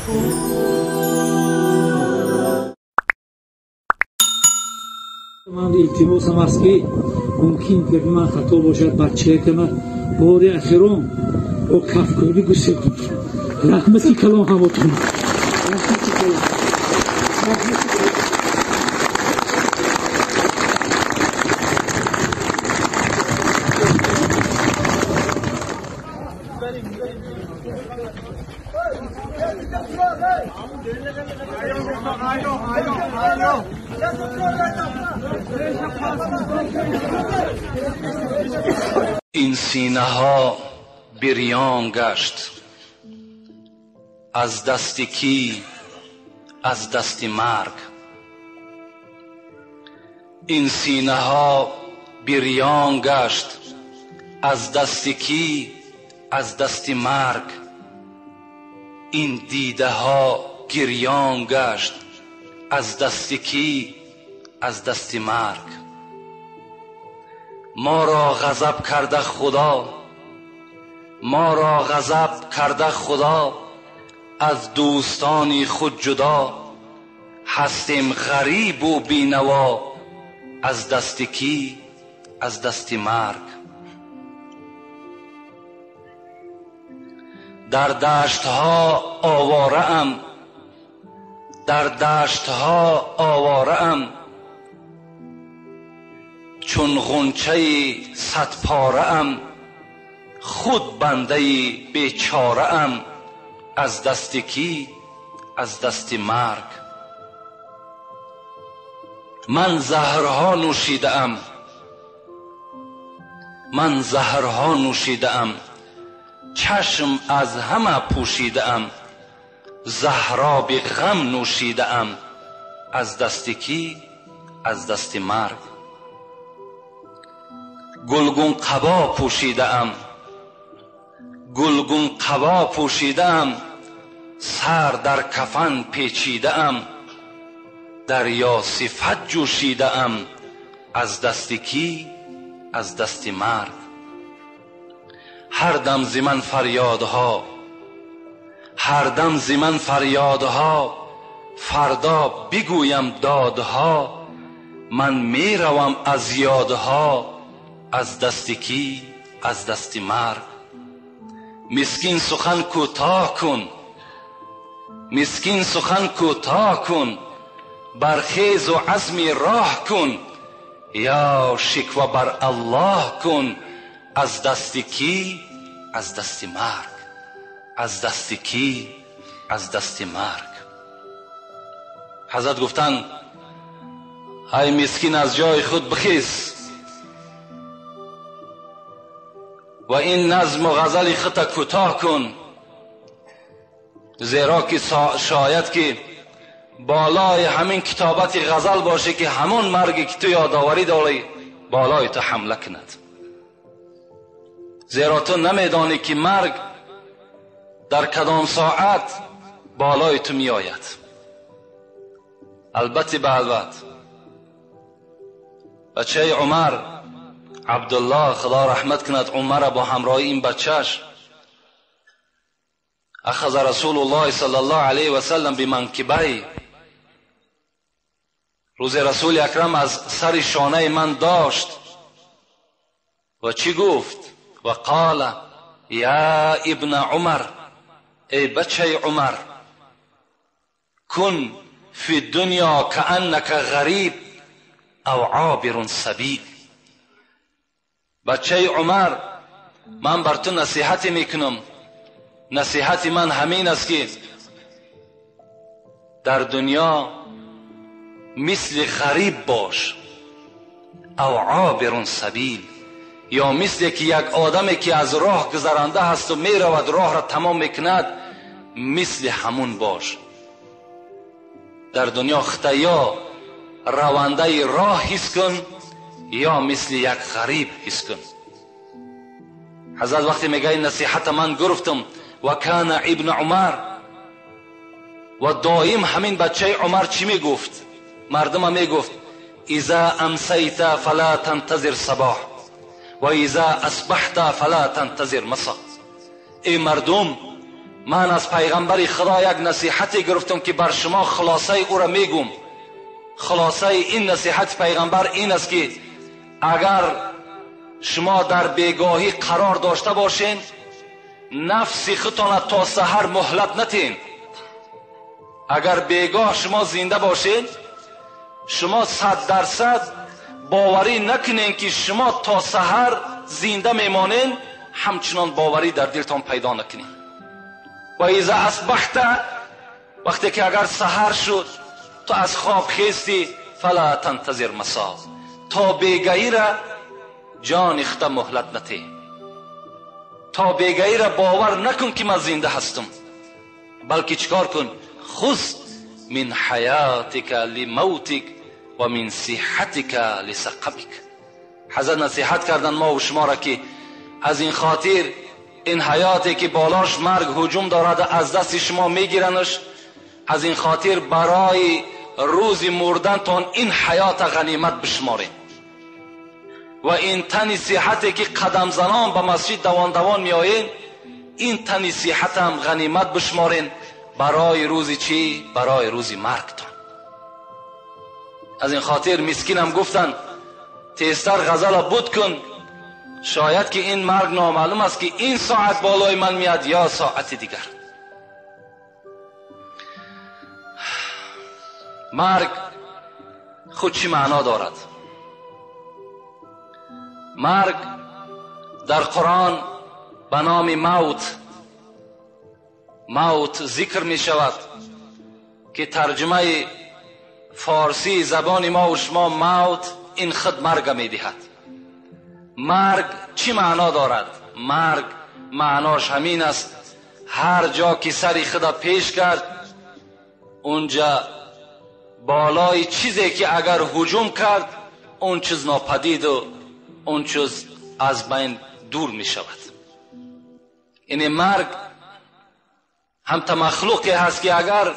Ман илтимосам аст, ки мумкин гапи ман хато бошад, бачаякама бори ахирон бо кафкӯбӣ гусел кунед. Раҳмати калон ҳамотон. Раҳмати калон. Раҳмати калон. Ин синаҳо бирён гашт аз дасти кӣ? Аз дасти марг. Ин синаҳо бирён гашт аз дасти кӣ? Аз дасти марг. Ин дидаҳо гирён гашт аз дасти кӣ? Аз дасти марг. Моро ғазаб карда худо, моро ғазаб карда худо, аз дӯстони худ ҷудо, ҳастем ғарибу бенаво, аз дасти кӣ? Аз дасти марг. Дар даштҳо овораам, дар даштҳо овораам, чун ғунчаи садпораам, худ бандаи бечораам, аз дасти кӣ? Аз дасти марг. Ман заҳрҳо нӯшидаам, ман заҳрҳо нӯшидаам, чашм аз ҳама пӯшидаам, заҳроби ғам нӯшидаам, аз дасти кӣ? Аз дасти марг. Гулгун қабо пӯшидаам, гулгун қабо пӯшидаам, сар дар кафан печидаам, дарё сифат ҷӯшидаам, аз дасти кӣ? Аз дасти марг. Ҳар дам зи ман фарёдҳо, ҳар дам зи ман фарёдҳо, фардо бигӯям додҳо, ман меравам аз ёдҳо, аз дасти кӣ? Аз дасти марг. Мискин сухан кӯтоҳ кун, мискин сухан кӯтоҳ кун, бархезу азми роҳ кун, ё шиква бар Аллоҳ кун, аз дасти кӣ? Аз дасти марг. Аз дасти кӣ? Аз дасти марг. Ҳазрат гуфтанд: ай мискин, аз ҷои худ бихез ва ин назму ғазали худта кӯтоҳ кун, зеро ки шояд ки болои ҳамин китобати ғазал бошӣ, ки ҳамон марге ки ту ёдоварӣ дорӣ болои ту ҳамла кунад. Зеро ту намедонӣ ки марг дар кадом соат болои ту меояд. Албатта ба албат бачаи Умар Абдуллоҳ, худо раҳмат кунад Умара, бо ҳамроҳи ин бачаш ахаза Расулуллоҳ саллаллоҳу алайҳи васаллам биманкибай. Рӯзи Расули Акрам аз сари шонаи ман дошт ва чӣ гуфт? Ва қола я ибна Умар, эй бачаи Умар, кун фи дунё кааннака ғариб ав обирун сабил. Бачаи Умар, ман бар ту насиҳате мекунам. Насиҳати ман ҳамин аст, ки дар дунё мисли ғариб бош, ав обирун сабил, ё мисле ки як одаме ки аз роҳ гузаранда ҳасту меравад, роҳро тамом мекунад, мисли ҳамун бош. Дар дунё худта ё равандаи роҳ ҳис кун, ё мисли як ғариб ҳис кун. Ҳазрат вақте мегӯяд насиҳата ман гирифтам, ва кана ибни Умар, ва доим ҳамин бачаи Умар чӣ мегуфт? Мардума мегуфт: иза амсайта фала тантазир сабоҳ ва иза асбаҳта фала тантазир масо. Эй мардум, من از پیغمبر خدا یک نصیحتی گرفتم که بر شما خلاصه او را میگم. خلاصه این نصیحت پیغمبر این است که اگر شما در بیگاهی قرار داشته باشین، نفس خودتان تا سحر مهلت نتین. اگر بیگاه شما زنده باشین، شما 100% باوری نکنین که شما تا سحر زنده میمانین، همچنان باوری در دلتان پیدا نکنین. و اذا اصبحت، وقتی که اگر سحر شد تو از خواب خیستی، فلا تنتظر مساء، تا بیگاهی را جان خود مهلت نتی، تا بیگاهی را باور نکن که من زنده هستم، بلکه چیکار کن؟ خذ من حیاتک لموتک و من صحتک لسقمک. حضرت نصیحت کردن ما و شما را که از این خاطر این حیاتی که بالاش مرگ هجوم دارد از دست شما میگیرنش، از این خاطر برای روز مردنتان این حیات غنیمت بشمارین و این تن صحتی که قدم زنان به مسجد دوان دوان میآیین، این تن صحت هم غنیمت بشمارین برای روز چی؟ برای روز مرگتان. از این خاطر مسکینم گفتن تیزتر غزل بود کن، شاید که این مرگ نامعلوم است که این ساعت بالای من میاد یا ساعت دیگر. مرگ خود چی معنا دارد؟ مرگ در قرآن به نام موت، موت ذکر می شود که ترجمه فارسی زبان ما و شما موت این خود مرگ می دهد. مرگ چی معنا دارد؟ مرگ معناش همین است، هر جا که سری خدا پیش کرد اونجا بالای چیزی که اگر هجوم کرد اون چیز ناپدید و اون چیز از بین دور می شود. یعنی مرگ هم تا مخلوقی هست که اگر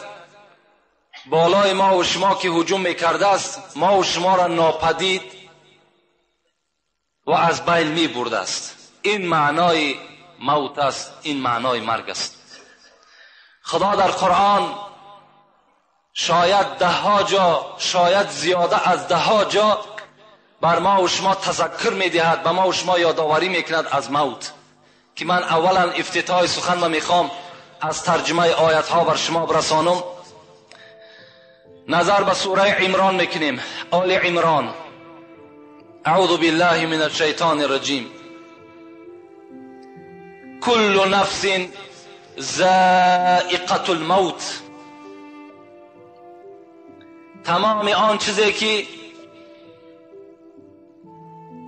بالای ما و شما که هجوم میکرده است، ما و شما را ناپدید و از بین می برده است. این معنای موت است، این معنای مرگ است. خدا در قرآن شاید ده ها جا، شاید زیاده از ده ها جا بر ما و شما تذکر میدهد، به ما و شما یادآوری میکند از موت، که من اولا افتتاح سخن را میخوام از ترجمه آیت ها بر شما برسانم. نظر به سوره عمران میکنیم، آل عمران. اعوذ بالله من الشیطان الرجیم. کل نفس ذائقة الموت. تمام آن چیزی که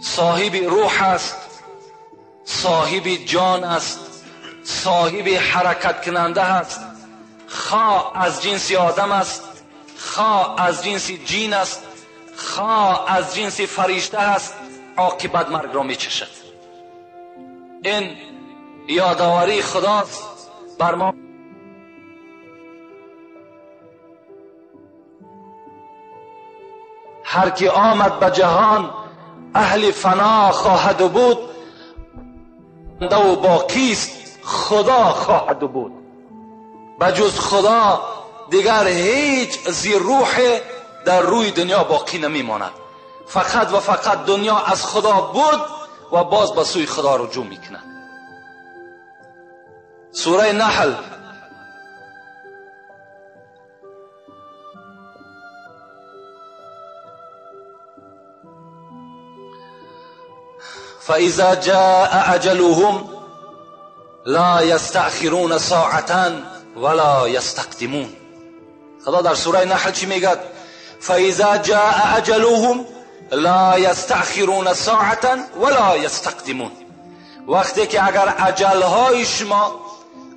صاحب روح است، صاحب جان است، صاحب حرکت کننده است، خواه از جنس آدم است، خواه از جنس جین است، خواه از جنس فرشته است، عاقبت مرگ را میچشد. این یادآوری خداست بر ما. هر کی آمد به جهان اهل فنا خواهد بود، و باقی است خدا خواهد بود. بجز خدا دیگر هیچ زیر روح در روی دنیا باقی نمیماند. فقط و فقط دنیا از خدا بود و باز به سوی خدا رجوع میکند. سوره نحل فإذا جاء أجلهم لا يستأخرون ساعة ولا يستقدمون. خدا در سوره نحل چی میگه؟ فإذا جاء أجلهم لا يستأخرون ساعة ولا يستقدمون. وقتی که اگر اجلهای شما،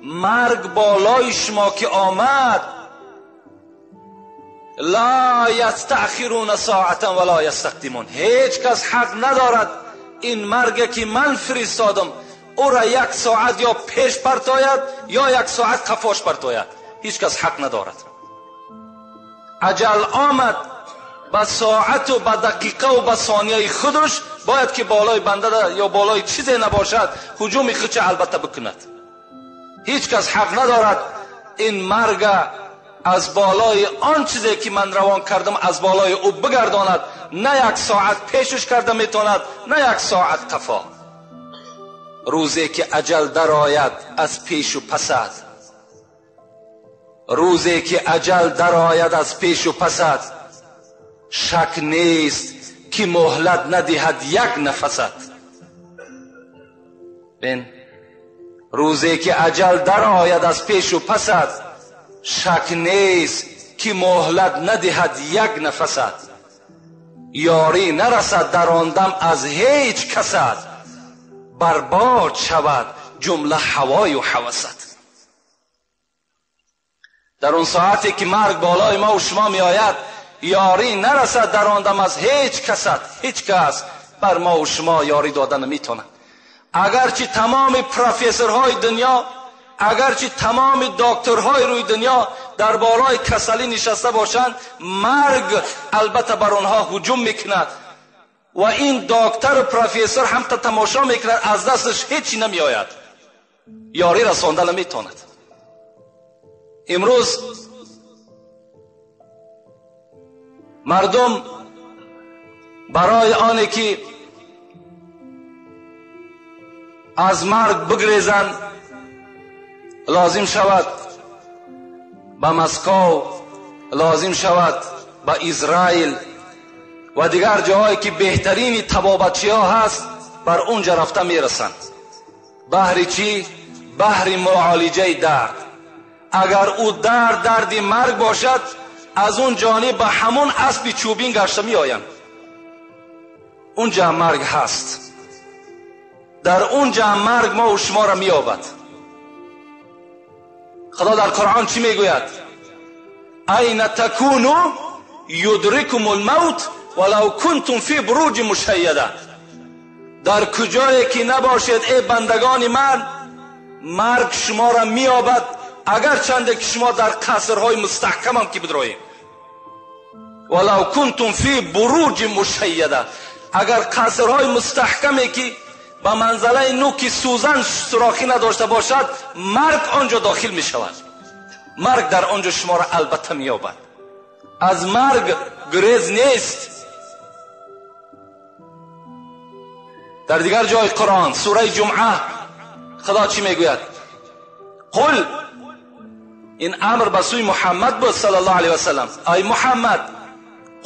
مرگ بالای شما که آمد، لا یستأخرون ساعة ولا یستقدمون، هیچ کس حق ندارد این مرگ که من فرستادم او را یک ساعت یا پیش پرتاید یا یک ساعت قفاش پرتاید. هیچ کس حق ندارد. اجل آمد به ساعت و به دقیقه و به ثانیه خودش باید که بالای بنده یا بالای چیزی نباشد هجوم خودش البته بکند. Ҳеҷ кас ҳақ надорад ин марг аз болои он чизе ки ман равон кардам аз болои ӯ бигардонад. На як соат пешаш карда метавонад, на як соат қафо. Рӯзе ки аҷал дарояд аз пешу пасад, рӯзе ки аҷал дарояд аз пешу пасад, шак нест ки муҳлат надиҳад як нафасат. Бин, рӯзе ки аҷал дарояд аз пешу пасад, шак нест ки муҳлат надиҳад як нафасат. Ёрӣ нарасад дар он дам аз ҳеҷ касат, барбод шавад ҷумла ҳавою ҳавасат. Дар он соате ки марг болои мо ва шумо меояд, ёрӣ нарасад дар он дам аз ҳеҷ касат. Ҳеҷ кас бар мо ва шумо ёрӣ дода наметавонад. Агарчи тамоми профессорҳои дунё, агарчи тамоми докторҳои рӯи дунё дар болои касалӣ нишаста бошанд, марг албатта бар онҳо ҳуҷум мекунад ва ин доктор профессор ҳам та тамошо мекунад, аз дасташ ҳеҷ намеояд, ёрӣ расонда наметавонад. Имрӯз мардум барои оне ки аз марг бигрезанд, лозим шавад ба Москов, лозим шавад ба Израил ва дигар ҷоҳое ки беҳтарини табобатчиҳо ҳаст, бар онҷа рафта мерасанд. Баҳри чӣ? Баҳри муолиҷаи дард. Агар ӯ дард дарди марг бошад, аз он ҷониб ба ҳамон аспи чӯбин гашта меоянд. Онҷа марг ҳаст, дар онҷа марг мо ва шуморо меёбад. Худо дар Қуръон чӣ мегӯяд? Айна такуну юдрикум алмавт валав кунтум фи буруҷи мушайяда. Дар куҷое ки набошед, эй бандагони ман, марг шуморо меёбад, агарчанде ки шумо дар қасрҳои мустаҳкамам ки бидроед. Валав кунтум фи буруҷи мушайяда. Агар қасрҳои мустаҳкаме ки ба манзалаи нуки сӯзан сурохӣ надошта бошад, марг онҷо дохил мешавад. Марг дар онҷо шуморо албатта меёбад. Аз марг гурез нест. Дар дигар ҷои Қуръон, сураи Ҷумъа, Худо чӣ мегӯяд? Қул, ин амр ба сӯи Муҳаммад буд саллаллоҳу алайҳи васаллам. Ай Муҳаммад,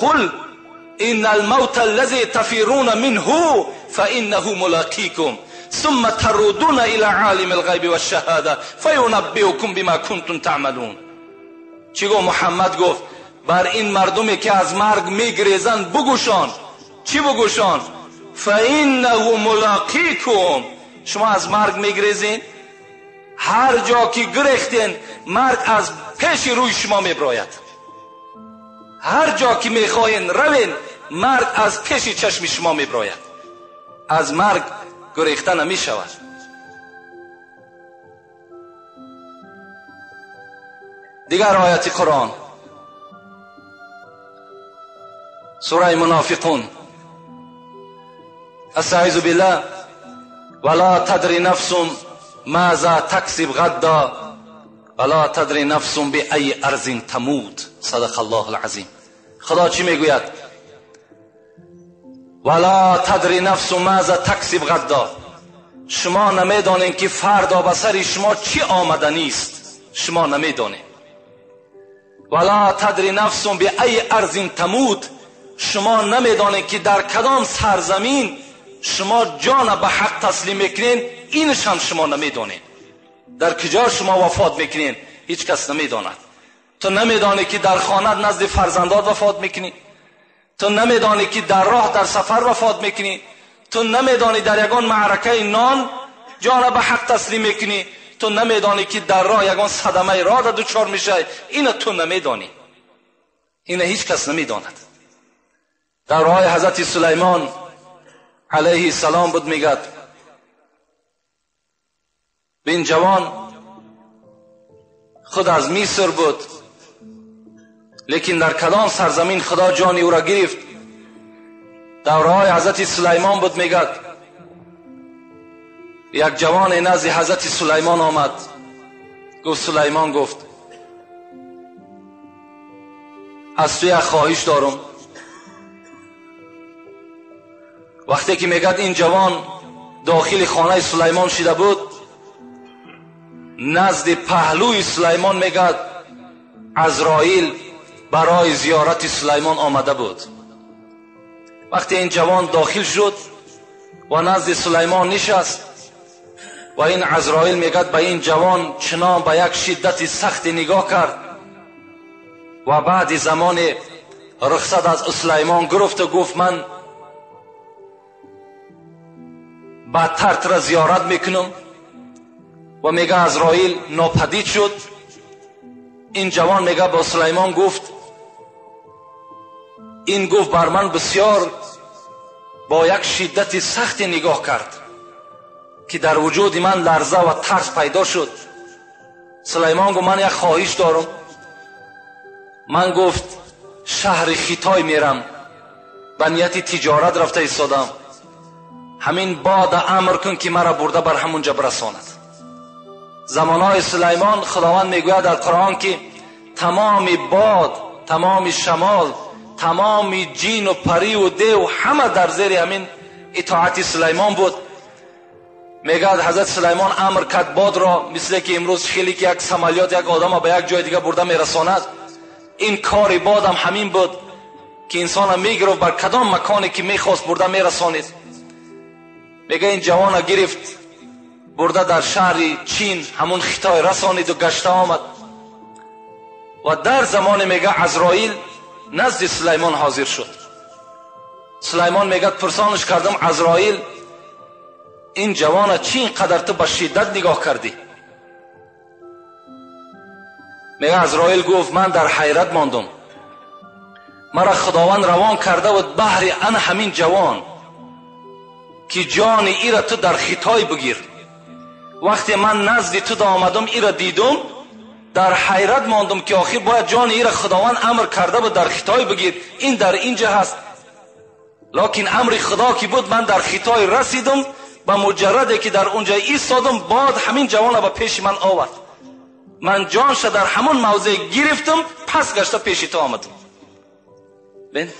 қул إن الموت الذي تفرون منه فإنه ملاقيكم ثم تردون إلى عالم الغيب والشهادة فينبئكم بما كنتم تعملون. چی گفت محمد؟ گفت بر این مردمی که از مرگ میگریزند بگوشان. چی بگوشان؟ فإنه ملاقیکم. شما از مرگ میگریزین، هر جا که گریختین مرگ از پیش روی شما میبراید. هر جا که میخواین روین، مرگ از پیش چشم شما میبراید. از مرگ گریخته نمیشود. دیگر آیت قرآن، سوره منافقون، استعیذ بالله، ولا تدری نفس ماذا تکسب غدا ولا تدری نفس بأی ارض تموت. صدق الله العظیم. خدا چی میگوید؟ ولا تدری نفس ماذا تکسب غدا. شما نمیدانین که فردا به سر شما چی آمدنی است. شما نمیدانین. ولا تدری نفس بأی ارض تموت. شما نمیدانین که در کدام سرزمین شما جان به حق تسلیم میکنین، اینش هم شما نمیدانین. در کجا شما وفات میکنین هیچ کس نمیداند. تو نمیدانی که در خانه نزد فرزندات وفات میکنی، تو نمیدانی که در راه در سفر وفات میکنی، تو نمیدانی در یگان معرکه نان جان به حق تسلیم میکنی، تو نمیدانی که در راه یگان صدمه راه در دچار میشه. اینو تو نمیدانی، اینو هیچ کس نمیداند. در راه حضرت سلیمان علیه السلام بود، میگد این جوان خود از مصر بود، لیکن در کدام سرزمین خدا جان او را گرفت. در راه حضرت سلیمان بود، میگد یک جوان نزد حضرت سلیمان آمد. گفت سلیمان گفت از تو یک خواهش دارم. وقتی که میگد این جوان داخل خانه سلیمان شده بود، نزد پهلوی سلیمان میگد عزرائیل برای زیارت سلیمان آمده بود. وقتی این جوان داخل شد و نزد سلیمان نشست و این عزرائیل میگد به این جوان چنان به یک شدت سخت نگاه کرد و بعد زمان رخصت از سلیمان گرفت و گفت من بدتر تو را زیارت میکنم. و میگه عزرائیل ناپدید شد. این جوان میگه با سلیمان گفت، این گفت بر من بسیار با یک شدت سخت نگاه کرد که در وجود من لرزه و ترس پیدا شد. سلیمان گفت من یک خواهش دارم. من گفت شهر خیتای میرم، به نیت تجارت رفته ایستادم، همین باد امر کن که مرا برده بر همونجا برساند. زمانهای سلیمان خداوند میگوید در قرآن که تمام باد، تمام شمال، تمام جین و پری و دیو همه در زیر همین اطاعت سلیمان بود. میگه حضرت سلیمان امر کرد باد را، مثل که امروز خیلی که یک سمالیات یک آدم به یک جای دیگه برده میرساند، این کار باد هم همین بود که انسان میگرفت بر کدام مکانی که میخواست برده میرسانید. میگه این جوان گرفت برده در شهر چین همون خطای رسانید و گشته آمد. و در زمان میگه عزرائیل نزد سلیمان حاضر شد. سلیمان میگه پرسانش کردم عزرائیل این جوان چی اینقدر تو به شدت نگاه کردی؟ میگه عزرائیل گفت من در حیرت ماندم، مرا خداوند روان کرده بود بهر ان همین جوان که جان ای را تو در خطای بگیر. وقتی من نزد تو آمدم ای را دیدم در حیرت ماندم که آخر باید جان ای را خداوند امر کرده بود در خطای بگیر، این در اینجا هست، لکن امر خدا که بود من در خطای رسیدم، به مجرده که در اونجا ایستادم باد همین جوان را به پیش من آورد، من جانش در همون موضع گرفتم، پس گشته پیش تو آمدم. بین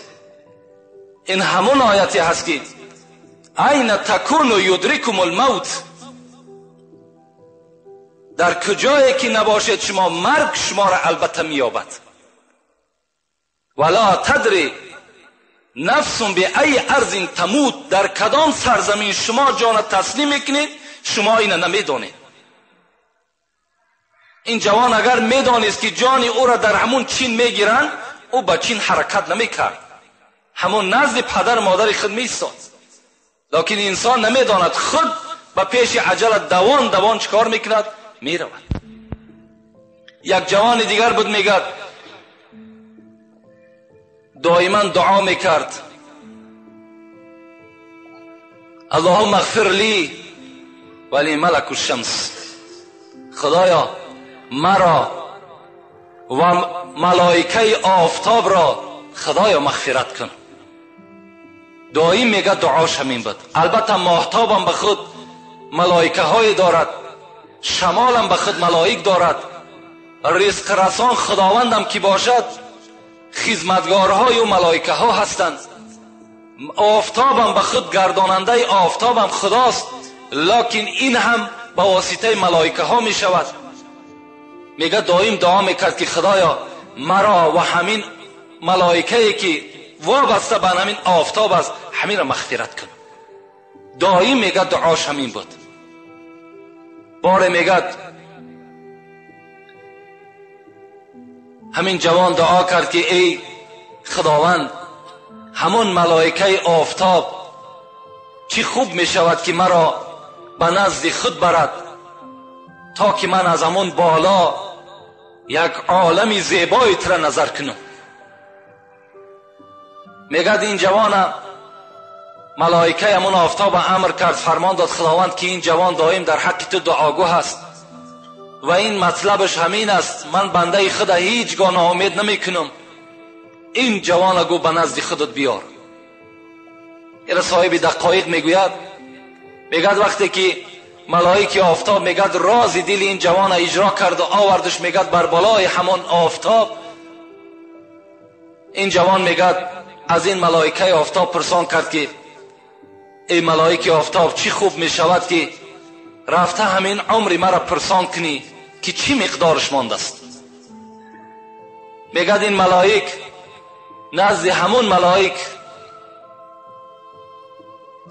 این همون آیتی هست که این تکون یدرکم الموت، در کجایی که نباشید شما مرگ شما را البته مییابد. ولا تدری نفس به ای ارض تموت، در کدام سرزمین شما جان تسلیم میکنید شما اینو نمیدانید. این جوان اگر میدانست که جان او را در همون چین میگیرند، او به چین حرکت نمیکرد، همون نزد پدر مادر خود میایستاد. لکن انسان نمیداند، خود به پیش عجله دوان دوان چکار میکند؟ میرود. یک جوان دیگر بود میگد دائما دعا میکرد اللهم اغفر لی ولی ملک الشمس، خدایا مرا و ملائکه آفتاب را خدایا مغفرت کن. دائم میگه دعاش همین بود. البته ماهتابم به خود ملائکه های دارد، شمالم به خود ملائک دارد، رزق رسان خداوندم که باشد خدمتگارهای و ملائکه ها هستند، آفتابم به خود گرداننده آفتابم خداست، لکن این هم به واسطه ملائکه ها می شود. میگه دائم دعا میکرد که خدایا مرا و همین ملائکه که وابسته به همین آفتاب است همین را مغفرت کن. دائم میگه دعاش همین بود. باره میگه همین جوان دعا کرد که ای خداوند همون ملائکه آفتاب چی خوب میشود که مرا به نزد خود برد تا که من از همون بالا یک عالم زیبایی تر نظر کنم. میگه این جوان ملائکه همون آفتاب امر کرد، فرمان داد خداوند که این جوان دائم در حق تو دعاگو هست و این مطلبش همین است، من بنده خود هیچگاه ناامید نمی کنم، این جوان گو به نزد خودت بیار. این صاحب دقایق میگوید، میگد وقتی که ملائک آفتاب میگد راز دل این جوان اجرا کرد و آوردش، میگد بر بالای همان آفتاب. این جوان میگد از این ملائکه آفتاب پرسان کرد که ای ملائکه آفتاب، چی خوب میشود که رفته همین عمری مرا پرسان کنی که چی مقدارش مانده است. میگد این ملائک نزد همون ملائک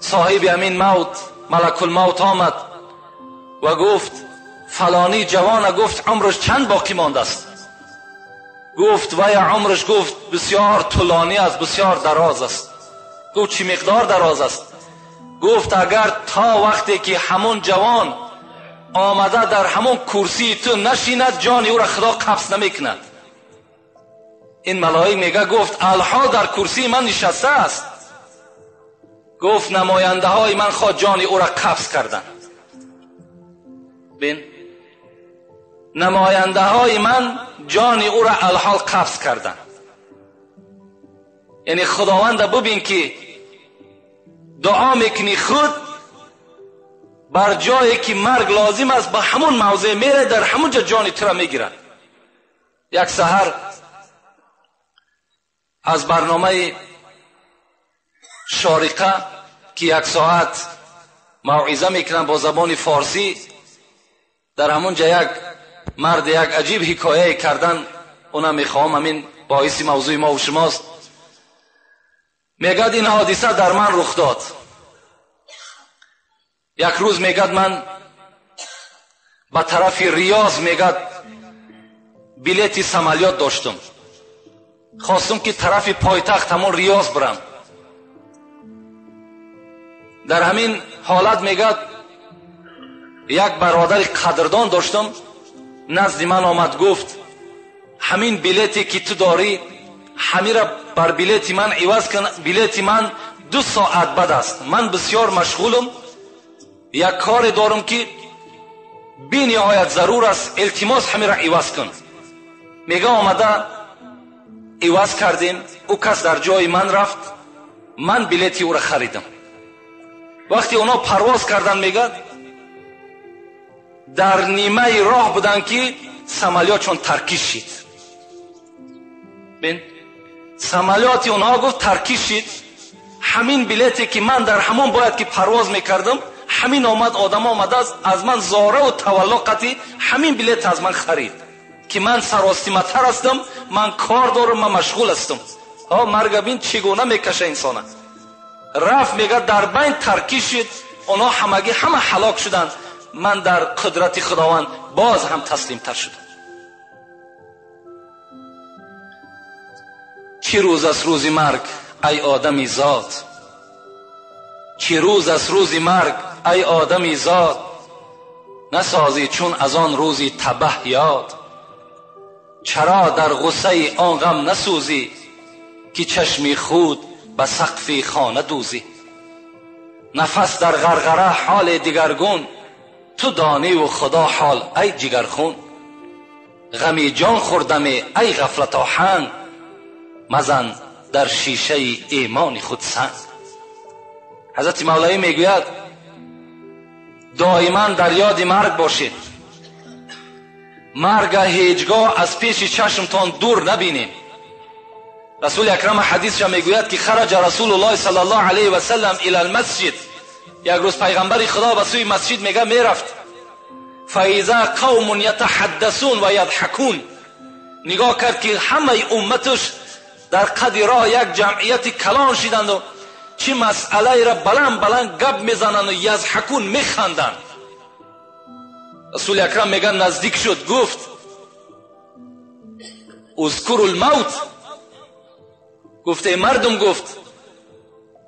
صاحب همین موت، ملک الموت آمد و گفت فلانی جوان، گفت عمرش چند باقی مانده است؟ گفت وی عمرش، گفت بسیار طولانی است، بسیار دراز است. گفت چی مقدار دراز است؟ گفت اگر تا وقتی که همون جوان آمده در همون کرسی تو نشیند، جان او را خدا قبض نمیکند. این ملائک میگه گفت الها در کرسی من نشسته است. گفت نماینده های من خواه جان او را قبض کردن. بین، نماینده های من جان او را الحال قبض کردن. یعنی خداوند ببین که دعا میکنی خود بر جایی که مرگ لازم است به همون موضع میره، در همون جا جان تو را میگیرن. یک سحر از برنامه شارقه که یک ساعت موعظه میکنن با زبان فارسی، در همون جا یک مرد یک عجیب حکایه کردن، اونم میخوام همین باعث موضوع ما و شماست. میگد این حادثه در من رخ داد. یک روز میگد من به طرف ریاض میگد بلیت سمالیات داشتم، خواستم که طرف پایتخت همون ریاض برم. در همین حالت میگد یک برادر قدردان داشتم، نزد من آمد گفت همین بلیتی که تو داری همین را بر بلیت من عوض کن، بلیت من 2 ساعت بعد است، من بسیار مشغولم، یک کار دارم که بی نهایت ضرور است، التماس همین را عوض کن. میگه آمده عوض کردیم، او کس در جای من رفت، من بلیتی او را خریدم. وقتی اونا پرواز کردن میگه در نیمه راه بودن که سمالیاتشون ترکیش شد. بین سمالیات اونها گفت ترکیش شد، همین بلیتی که من در همون باید که پرواز میکردم، همین آمد آدم آمده از من زاره و تولا قطعی همین بلیت از من خرید که من سراستیمتر هستم، من کار دارم، من مشغول هستم. ها مرگ بین چگونه میکشه انسانه. رفت میگه در بین ترکیش شد، اونا همگی همه هلاک شدند، من در قدرت خداوند باز هم تسلیم تر شدم. چی روز از روز مرگ ای آدمی زاد، چی روز از روز مرگ ای آدمی زاد، نسازی چون از آن روزی تبه یاد. چرا در غصه آن غم نسوزی که چشمی خود به سقف خانه دوزی. نفس در غرغره حال دیگرگون، تو دانی و خدا حال ای جگرخون. غمی جان خوردم ای غفلت آهنگ، مزن در شیشه ایمان خود سنگ. حضرت مولوی میگوید دائما در یاد مرگ باشید، مرگ هیچگاه از پیش چشمتان دور نبینید. رسول اکرم حدیثش میگوید که خرج رسول الله صلی الله علیه و سلم الی المسجد، یک روز پیغمبر خدا به سوی مسجد میگه میرفت، فاذا قوم یتحدثون و یضحکون، نگاه کرد که همه امتش در قد راه یک جمعیت کلان شدند و چی مسئله را بلند بلند گپ میزنند و یضحکون میخندند. رسول اکرم میگه نزدیک شد، گفت اذکروا الموت، گفت ای مردم، گفت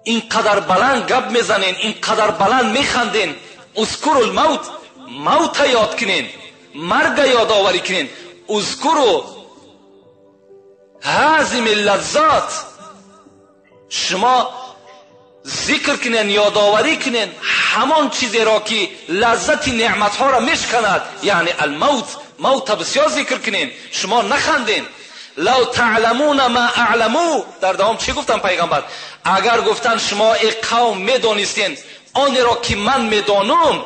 اینقدر بلند گپ میزنین، اینقدر بلند میخندین، اذکروا الموت، موت یاد کنین، مرگ یاد آوری کنین، اذکروا هازم اللذات، شما ذکر کنین، یادآوری کنین همان چیزی را که لذت نعمت ها را میشکند، یعنی الموت، موت بسیار ذکر کنین، شما نخندین. لو تعلمون ما اعلمو، در دوام چی گفتن پیغمبر؟ اگر گفتن شما ای قوم میدانستین آن را که من میدانم،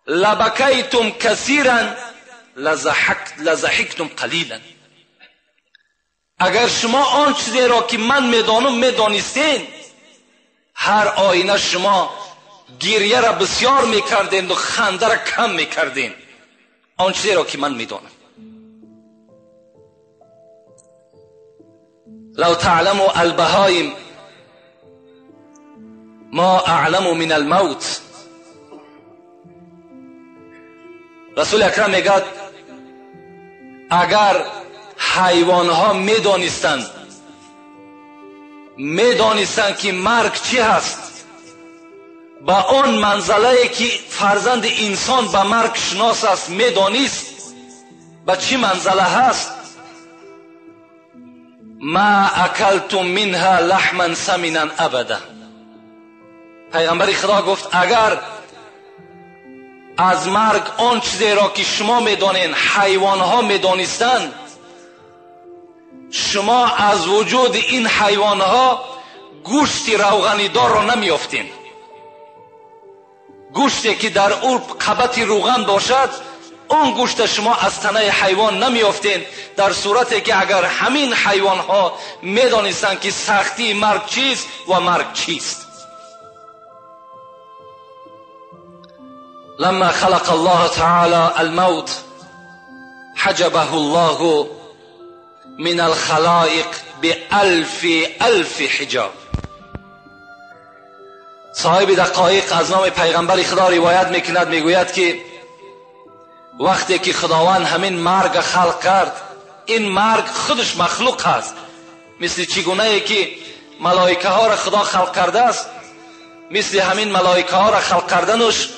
لبکیتم کثیرا لضحکتم قلیلا. اگر شما آن چیزی را که من میدانم میدانستین، هر آینه شما گریه را بسیار میکردین و خنده را کم میکردین. آن چیزی را که من میدانم. لو تعلموا البهایم ما اعلم من الموت. رسول اکرم میگه اگر حیوانها میدانستند که مرگ چی هست، به آن منزله که فرزند انسان به مرگ شناس است میدانست به چی منزله هست، ما اکلتم منها لحما سمنا ابدا. پیغمبر خدا گفت اگر از مرگ آن چیزی را که شما میدانین حیوانها میدانستند، شما از وجود این حیوانها گوشت روغنی دار را نمیافتین. گوشتی که در او قبط روغن باشد، اون گوشت شما از تنه حیوان نمیافتین، در صورتی که اگر همین حیوانها میدانستند که سختی مرگ چیست و مرگ چیست. لما خلق الله تعالى الموت حجبه الله من الخلائق بألف ألف حجاب. صاحب دقایق از نام پیغمبر خدا روایت میکند، میگوید که وقتی که خداوند همین مرگ خلق کرد، این مرگ خودش مخلوق هست، مثل چگونه ای که ملائکه ها را خدا خلق کرده است، مثل همین ملائکه ها را خلق کردنش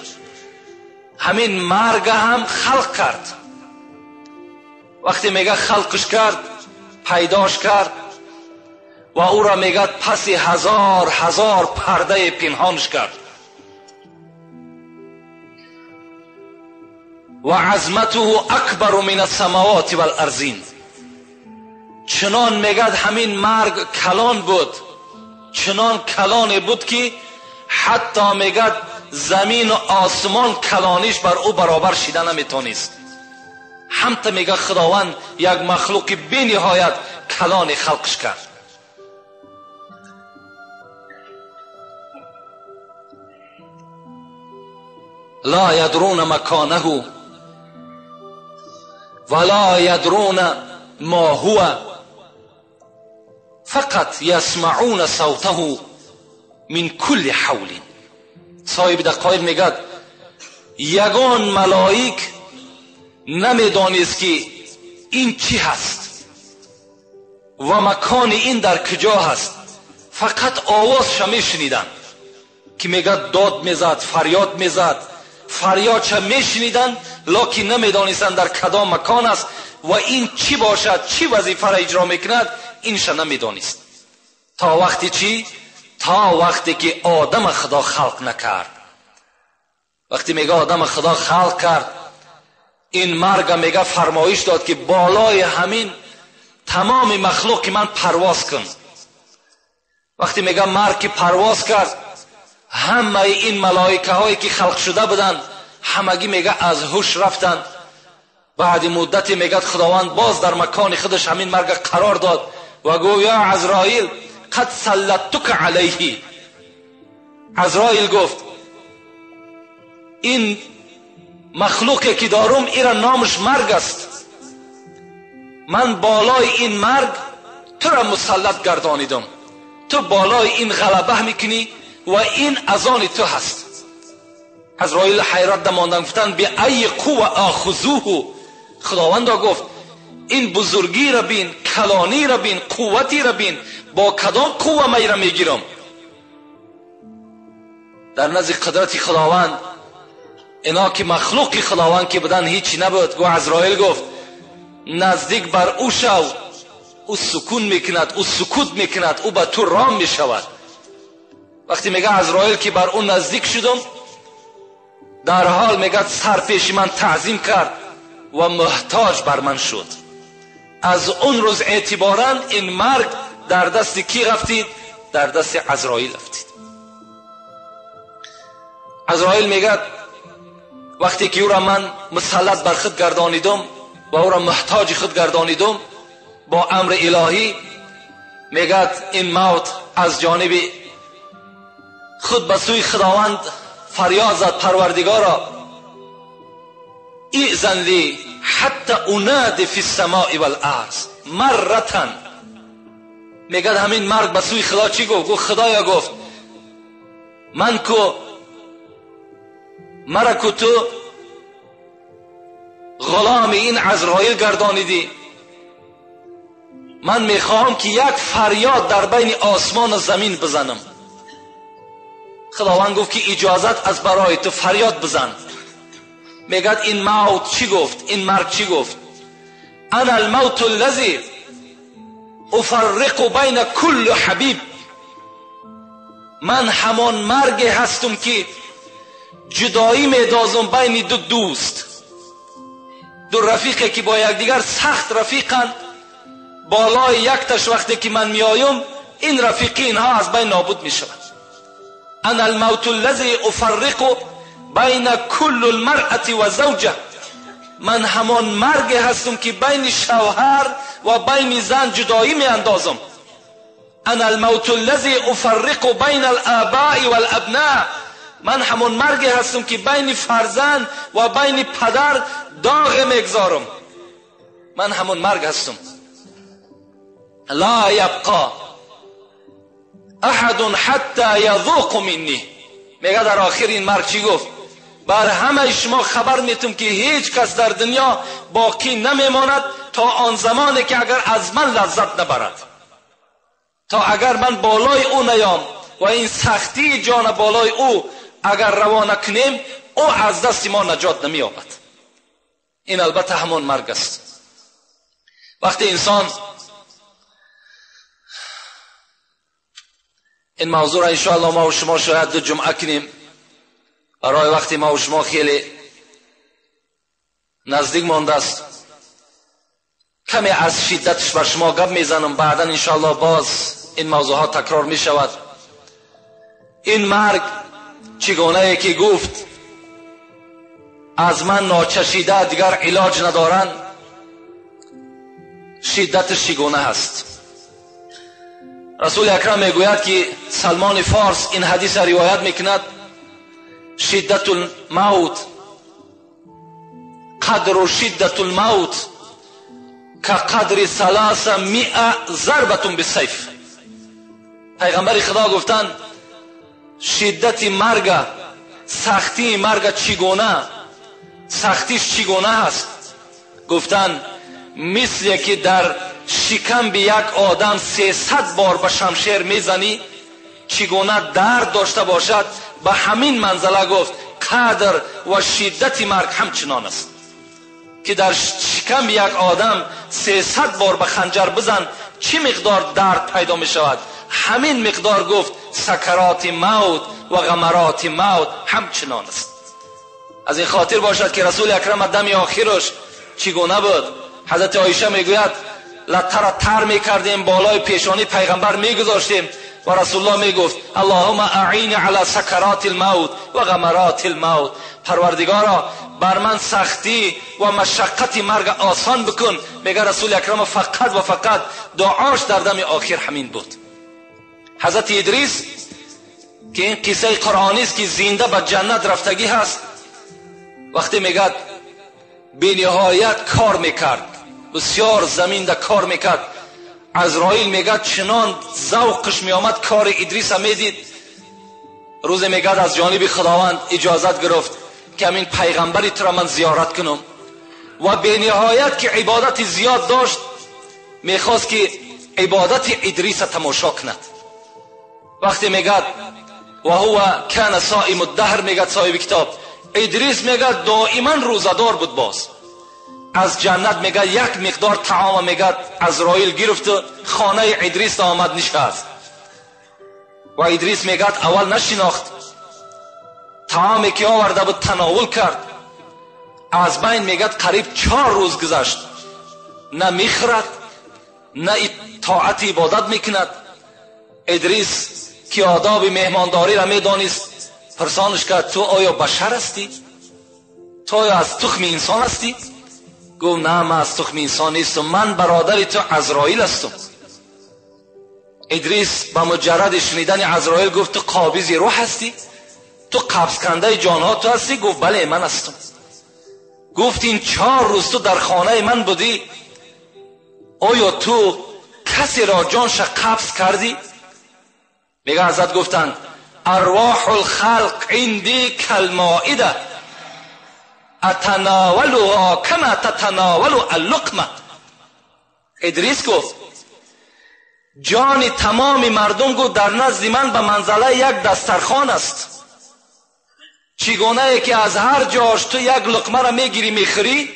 همین مرگ هم خلق کرد. وقتی میگه خلقش کرد، پیداش کرد و او را میگه پس هزار هزار پرده پنهانش کرد. و عظمته اکبر من السماوات والارضین. چنان میگه همین مرگ کلان بود، چنان کلان بود که حتی میگه زمین و آسمان کلانیش بر او برابر شیده نمیتونست. همتا میگه خداوند یک مخلوق بی نهایت کلان خلقش کرد. لا یدرون مکانه ولا یدرون ما هو فقط یسمعون صوته من کل حول. صاحب دقایق میگه یگان ملائک نمیدانست که این چی هست و مکان این در کجا هست، فقط آوازش میشنیدن که میگه داد میزد، فریاد میزد، فریادش میشنیدن، لکن نمیدانستند در کدام مکان است و این چی باشد، چی وظیفه را اجرا میکند، اینش نمیدانست. تا وقتی چی؟ تا وقتی که آدم خدا خلق نکرد. وقتی میگه آدم خدا خلق کرد، این مرگ میگه فرمایش داد که بالای همین تمام مخلوق من پرواز کن. وقتی میگه مرگ که پرواز کرد، همه این ملائکه هایی که خلق شده بودن همگی میگه از هوش رفتن. بعد مدتی میگه خداوند باز در مکان خودش همین مرگ قرار داد و گفت یا عزرائیل قد سلطتک علیه. عزرائیل گفت این مخلوقی که دارم ایرا نامش مرگ است، من بالای این مرگ تو را مسلط گردانیدم، تو بالای این غلبه میکنی و این از آن تو هست. عزرائیل حیرت ماندن، گفتن به ای قوه آخذوه. خداوند گفت این بزرگی را بین، کلانی را بین، قوتی را بین، با کدام قوه من را میگیرم؟ در نزد قدرت خداوند اینا که مخلوق خداوند که بدن هیچی نبود. گو عزرائیل گفت نزدیک بر او شو، او سکون میکند، او سکوت میکند، او به تو رام میشود. وقتی میگه عزرائیل که بر او نزدیک شدم، در حال میگه سر پیش من تعظیم کرد و محتاج بر من شد. از اون روز اعتبارا این مرگ در دست کی رفتید؟ در دست عزرائیل رفتید. عزرائیل میگه وقتی که او را من مسلط بر خود گردانیدم و او را محتاج خود گردانیدم با امر الهی، میگد این موت از جانب خود به سوی خداوند فریاد زد: پروردگارا، ائذن لی حتی انادی فی السماء والارض مرة. میگد همین مرگ به سوی خدا چی گفت؟ گفت خدایا، گفت من کو مرا کو تو غلام این عزرائیل گردانیدی، من میخواهم که یک فریاد در بین آسمان و زمین بزنم. خداوند گفت که اجازت از برای تو، فریاد بزن. میگد این موت چی گفت؟ این مرگ چی گفت؟ انا الموت الذی افرق بین کل حبیب. من همان مرگ هستم که جدایی میدازم بین دو دوست، دو رفیقی که با یکدیگر سخت رفیقند. بالای یک تش وقتی که من میایم، این رفیقی اینها از بین نابود میشود. انا الموت الذی افرق بین کل المرأة و زوجه. من همان مرگ هستم که بین شوهر و بین زن جدایی می اندازم. انا الموت الذی افرق بین الآباء والابناء. من همان مرگ هستم که بین فرزند و بین پدر داغ میگذارم. من همان مرگ هستم. لا یبقى احد حتی یذوق منی. میگه در آخر این مرگ چی گفت؟ بر همه شما خبر میتم که هیچ کس در دنیا باقی نمیماند تا آن زمانی که اگر از من لذت نبرد، تا اگر من بالای او نیام و این سختی جان بالای او اگر روانه کنیم، او از دست ما نجات نمییابد. این البته همان مرگ است. وقتی انسان این موضوع را انشاءالله ما و شما شاید دو جمعه کنیم، برای وقتی ما و شما خیلی نزدیک مانده است، کمی از شدتش بر شما گپ میزنم، بعدا انشاءالله باز این موضوعات تکرار می شود. این مرگ چگونه که گفت از من ناچشیده دیگر علاج ندارن، شدتش چگونه هست؟ رسول اکرم میگوید که سلمان فارس این حدیث را روایت میکند: شدت الموت قدر شدت الموت كقدر 300 ضربة بالسیف. پیغمبر خدا گفتند شدت مرگ، سختی مرگ چگونه، سختیش چگونه هست؟ گفتند مثل که در شکم به یک آدم 300 بار به شمشیر میزنی چگونه درد داشته باشد، به همین منزله گفت قدر و شدت مرگ همچنان است که در شکم یک آدم 300 بار به خنجر بزن چی مقدار درد پیدا می شود، همین مقدار گفت سکرات موت و غمرات موت همچنان است. از این خاطر باشد که رسول اکرم دم آخرش چگونه بود؟ حضرت عایشه میگوید لته را تر میکردیم، بالای پیشانی پیغمبر میگذاشتیم و رسول الله میگفت اللهم اعین علی سکرات الموت و غمرات الموت. پروردگارا بر من سختی و مشقت مرگ آسان بکن. میگه رسول اکرم فقط و فقط دعاش در دم آخر همین بود. حضرت ادریس که این قصه قرآنی است که زنده به جنت رفتگی هست، وقتی میگه بی نهایت کار میکرد، بسیار زمین ده کار میکرد، عزرائیل میگه چنان ذوقش میآمد کار ادریس میدید. روز میگه از جانب خداوند اجازت گرفت که همین پیغمبری تو را من زیارت کنم و به نهایت که عبادت زیاد داشت میخواست که عبادت ادریس تماشا کند. وقتی میگه و هو کان صائم الدهر، میگه صاحب کتاب ادریس میگه دائما روزه‌دار بود. باز از جنت میگه یک مقدار طعام میگه عزرائیل گرفت و خانه ادریس آمد نشست و ادریس میگه اول نشناخت، طعامی که آورده بود تناول کرد. از بین میگه قریب 4 روز گذشت، نه میخورد نه طاعت عبادت میکند. ادریس که آداب مهمانداری را میدانست پرسانش کرد تو آیا بشر هستی؟ تو آیا از تخم انسان هستی؟ گفت نه، من از تخم انسان نیستم، من برادر تو عزرائیل هستم. ادریس با مجرد شنیدن عزرائیل گفت تو قابض روح هستی؟ تو قبض کنده جانها تو هستی؟ گفت بله من هستم. گفت این 4 روز تو در خانه من بودی، آیا تو کسی را جانش قبض کردی؟ میگه حضرت گفتند ارواح الخلق عندی کالمائده اتناولها کما تتناول اللقمه. ادریس گفت جان تمام مردم گفت در نزد من به منزله یک دسترخوان است، چگونه که از هر جاش تو یک لقمه را میگیری میخوری،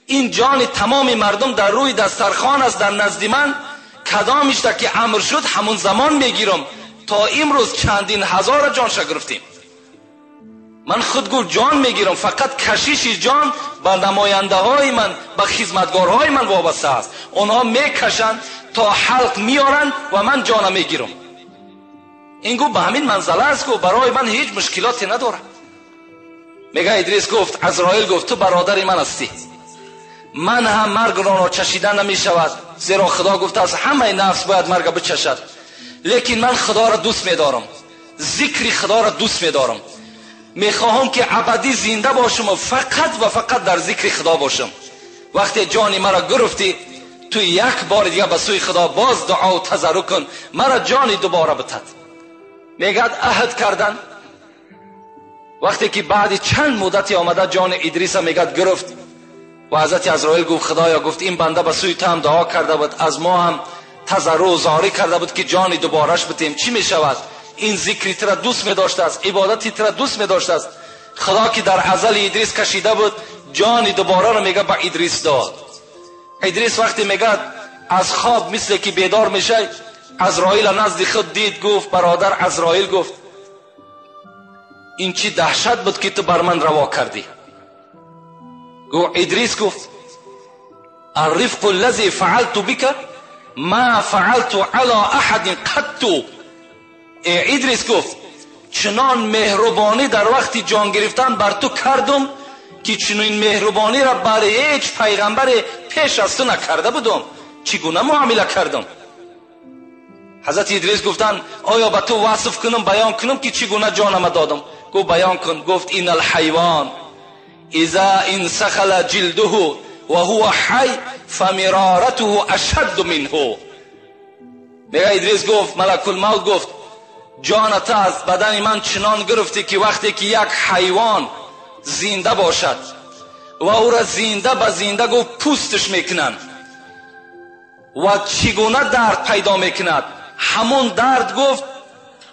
این جان تمام مردم در روی دسترخوان است در نزد من، کدامش که امر شد همون زمان میگیرم. تا امروز چندین هزار جان گرفتیم. من خود گفت جان میگیرم، فقط کشیش جان به نماینده های من، به خدمتگارهای من وابسته است. آنها میکشند تا حلق میارند و من جان میگیرم. این گفت به همین منزله است، گفت برای من هیچ مشکلاتی نداره. میگه ادریس گفت عزرائیل گفت تو برادر من هستی، من هم مرگ را چشیدن نمیشود، زیرا خدا گفته از همه نفس باید مرگ بچشد، لیکن من خدا را دوست میدارم، ذکر خدا را دوست میدارم، میخواهم که ابدی زنده باشم و فقط و فقط در ذکر خدا باشم. وقتی جان مرا گرفتی تو یک بار دیگه به سوی خدا باز دعا و تضرع کن، مرا جانی دوباره بتد. میگد عهد کردن. وقتی که بعد چند مدتی آمده جان ادریس میگد گرفت و حضرت عزرائیل گفت خدایا، گفت این بنده به سوی تو هم دعا کرده بود، از ما هم تضرع و زاری کرده بود که جان دوبارهش بتیم، چی میشود؟ این ذکری تر دوست می داشته است، عبادتی تر دوست می داشته است. خدا که در ازل ادریس کشیده بود جان دوباره رو میگه به ادریس داد. ادریس وقتی میگه از خواب مثل که بیدار میشه، عزرائیل نزد خود دید، گفت برادر عزرائیل، گفت این چی دهشت بود که تو بر من روا کردی؟ گفت ادریس گفت الرفق الذي فعلت بك ما فعلت على احد قط. ادریس گفت چنان مهربانی در وقتی جان گرفتن بر تو کردم که چنین مهربانی را بر هیچ پیغمبر پیش از تو نکرده بودم، چگونه معامله کردم؟ حضرت ادریس گفتن آیا به تو وصف کنم، بیان کنم که چگونه جانم دادم؟ گفت بیان کن. گفت این الحیوان اذا انسخل جلده و هو حی فمرارته اشد منه. میگه ادریس گفت ملک الموت گفت جانت از بدن من چنان گرفتی که وقتی که یک حیوان زنده باشد و او را زنده به زنده گفت پوستش میکنند و چگونه درد پیدا میکند، همون درد گفت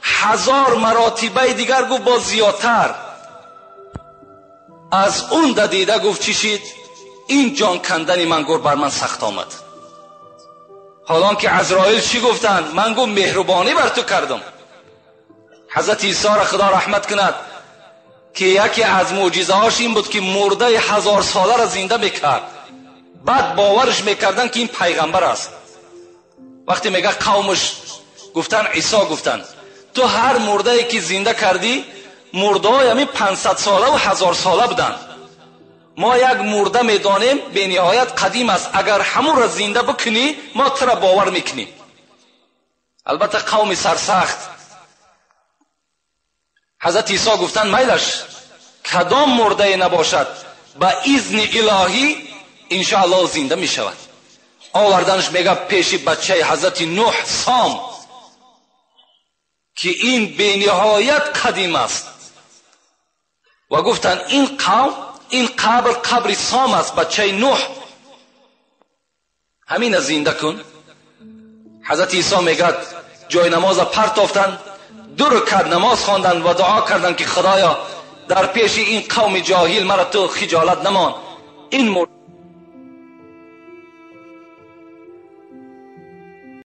1000 مراتبه دیگر گفت با زیادتر از اون دیده گفت چی شد؟ این جان کندن من گفت بر من سخت آمد. حالان که عزرائیل چی گفتن؟ من گفت مهربانی بر تو کردم. حضرت عیسی را خدا رحمت کند که یکی از معجزه هاش این بود که مرده 1000 ساله را زنده میکرد. بعد باورش میکردن که این پیغمبر است. وقتی میگه قومش گفتن عیسی گفتن تو هر مرده ای که زنده کردی مرده های همین 500 ساله و 1000 ساله بودن، ما یک مرده میدانیم به نهایت قدیم است، اگر همون را زنده بکنی ما تو را باور میکنیم. البته قوم سرسخت. حضرت عیسی گفتن میلش کدام مرده نباشد به اذن الهی انشاءالله زنده میشود. آوردنش میگه پیش بچه حضرت نوح سام که این به نهایت قدیم است و گفتن این قوم این قبر قبر سام است، بچه نوح، همین زنده کن. حضرت عیسی میگه جای نماز پرتافتن، 2 رکعت نماز خواندن و دعا کردن که خدایا در پیش این قوم جاهل مرا تو خجالت نمان، این